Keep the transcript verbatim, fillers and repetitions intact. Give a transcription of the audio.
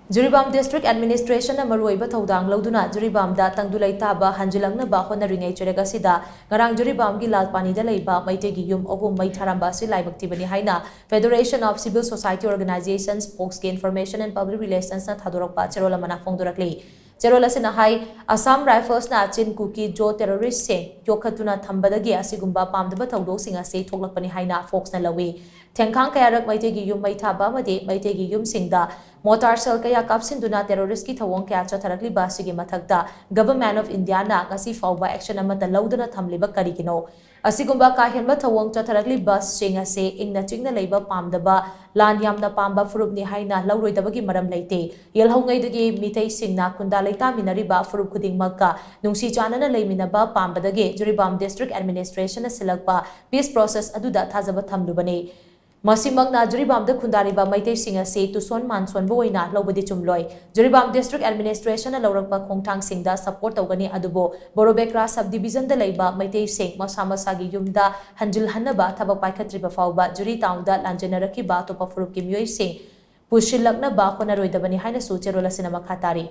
Jiribam District Administration ꯅ ꯃꯔꯨꯑꯣꯏꯕ ꯊꯧꯗꯥꯡ ꯂꯧꯗꯨꯅ ꯖꯤꯔꯤꯕꯥꯝꯗ ꯇꯪꯗꯨ ꯂꯩꯇꯥꯕ ꯍꯟꯖꯤꯜꯂꯛꯅꯕ ꯍꯣꯠꯅꯔꯤꯉꯩ ꯆꯩꯔꯛ ꯑꯁꯤꯗ ꯉꯔꯥꯡ ꯖꯤꯔꯤꯕꯥꯝꯒꯤ ꯂꯥꯜꯄꯥꯅꯤꯗ ꯂꯩꯕ ꯃꯩꯇꯩꯒꯤ ꯌꯨꯝ ꯑꯍꯨꯝ ꯃꯩ ꯊꯥꯔꯝꯕ ꯑꯁꯤ ꯂꯥꯏꯕꯛ ꯊꯤꯕꯅꯤ ꯍꯥꯏꯅ Federation of Civil Society Organizations, ꯐꯣꯛꯁꯀꯤ Information and Public Relations ꯅ ꯊꯥꯗꯣꯔꯛꯄ ꯆꯦꯔꯣꯜ ꯑꯃꯅ ꯐꯣꯡꯗꯣꯔꯛꯂꯤ꯫ ꯆꯦꯔꯣꯜ ꯑꯁꯤꯅ ꯍꯥꯏ, ꯑꯁꯥꯝ ꯔꯥꯏꯐꯜꯁꯅ ꯆꯤꯟ ꯀꯨꯀꯤ ꯖꯣ ꯇꯦꯔꯣꯔꯤꯁꯁꯤꯡ ꯌꯣꯛꯈꯠꯇꯨꯅ ꯊꯝꯕꯗꯒꯤ ꯑꯁꯤꯒꯨꯝꯕ ꯄꯥꯝꯗꯕ ꯊꯧꯗꯣꯛꯁꯤꯡ ꯑꯁꯤ ꯊꯣꯛꯂꯛꯄꯅꯤ ꯍꯥꯏꯅ ꯐꯣꯛꯁꯅ ꯂꯧꯏ꯫ ꯊꯦꯡꯈꯥꯡ ꯀꯌꯥꯔꯛ ꯃꯩꯇꯩꯒꯤ ꯌꯨꯝ ꯃꯩ ꯊꯥꯕ ꯑꯃꯗꯤ ꯃꯩꯇꯩꯒꯤ ꯌꯨꯝꯁꯤꯡꯗ ꯃꯣꯇꯥꯔ ꯁꯦꯜ ꯀꯌꯥ ꯀꯥꯞꯁꯤꯟꯗꯨꯅ ꯇꯦꯔꯣꯔꯤꯁꯀꯤ ꯊꯧꯑꯣꯡ ꯀꯌꯥ ꯆꯠꯊꯔꯛꯂꯤꯕ ꯑꯁꯤꯒꯤ ꯃꯊꯛꯇ Government of India ꯅ ꯉꯁꯤ ꯐꯥꯎꯕ action ꯑꯃꯠꯇ ꯂꯧꯗꯅ ꯊꯝꯂꯤꯕ ꯀꯔꯤꯒꯤꯅꯣ? ꯑꯁꯤꯒꯨꯝꯕ ꯀꯥ ꯍꯦꯟꯕ ꯊꯧꯑꯣꯡ ꯆꯠꯊꯔꯛꯂꯤꯕꯁꯤꯡ ꯑꯁꯤ ꯏꯪꯅ ꯆꯤꯛꯅ ꯂꯩꯕ ꯄꯥꯝꯗꯕ, ꯂꯥꯟ ꯌꯥꯝꯅ ꯄꯥꯝꯕ ꯐꯨꯔꯨꯞꯅꯤ ꯍꯥꯏꯅ ꯂꯧꯔꯣꯏꯗꯕꯒꯤ ꯃꯔꯝ ꯂꯩꯇꯦ꯫ ꯌꯦꯜꯍꯧꯉꯩꯗꯒꯤ ꯃꯤꯇꯩꯁꯤꯡꯅ ꯈꯨꯟꯗꯥ ꯂꯩꯇꯥꯃꯤꯟꯅꯔꯤꯕ ꯐꯨꯔꯨꯞ ꯈꯨꯗꯤꯡꯃꯛꯀ ꯅꯨꯡꯁꯤ ꯆꯥꯟꯅꯅ ꯂꯩꯃꯤꯟꯅꯕ ꯄꯥꯝꯕꯗꯒꯤ ꯖꯤꯔꯤꯕꯥꯝ District Administration ꯅ ꯁꯤꯜꯂꯛꯄ peace process ꯑꯗꯨꯗ ꯊꯥꯖꯕ ꯊꯝꯂꯨꯕꯅꯤ꯫ ꯃꯁꯤꯃꯛꯅ ꯖꯤꯔꯤꯕꯥꯝꯗ ꯈꯨꯟꯗꯥꯔꯤꯕ ꯃꯩꯇꯩꯁꯤꯡ ꯑꯁꯤ ꯇꯨꯁꯣꯟ ꯃꯥꯟꯁꯣꯟꯕ ꯑꯣꯏꯅ ꯂꯧꯕꯗꯤ ꯆꯨꯝꯂꯣꯏ꯫ ꯖꯤꯔꯤꯕꯥꯝ District Administration ꯅ ꯂꯧꯔꯛꯄ ꯈꯣꯡꯊꯥꯡꯁꯤꯡꯗ support ꯇꯧꯒꯅꯤ, ꯑꯗꯨꯕꯨ ꯕꯣꯔꯣꯕꯦꯀ꯭ꯔꯥ sub division ꯗ ꯂꯩꯕ ꯃꯩꯇꯩꯁꯤꯡ ꯃꯁꯥ ꯃꯁꯥꯒꯤ ꯌꯨꯝꯗ ꯍꯟꯖꯤꯜꯍꯟꯅꯕ ꯊꯕꯛ ꯄꯥꯏꯈꯠꯇ꯭ꯔꯤꯕ ꯐꯥꯎꯕ ꯖꯤꯔꯤ town ꯗ ꯂꯥꯟꯖꯦꯟꯅꯔꯛꯈꯤꯕ ꯑꯇꯣꯞꯄ ꯐꯨꯔꯨꯞꯀꯤ ꯃꯤꯑꯣꯏꯁꯤꯡ ꯄꯨꯁꯤꯜꯂꯛꯅꯕ ꯍꯣꯠꯅꯔꯣꯏꯗꯕꯅꯤ ꯍꯥꯏꯅꯁꯨ ꯆꯦꯔꯣꯜ ꯑꯁꯤꯅ ꯃꯈꯥ ꯇꯥꯔꯤ꯫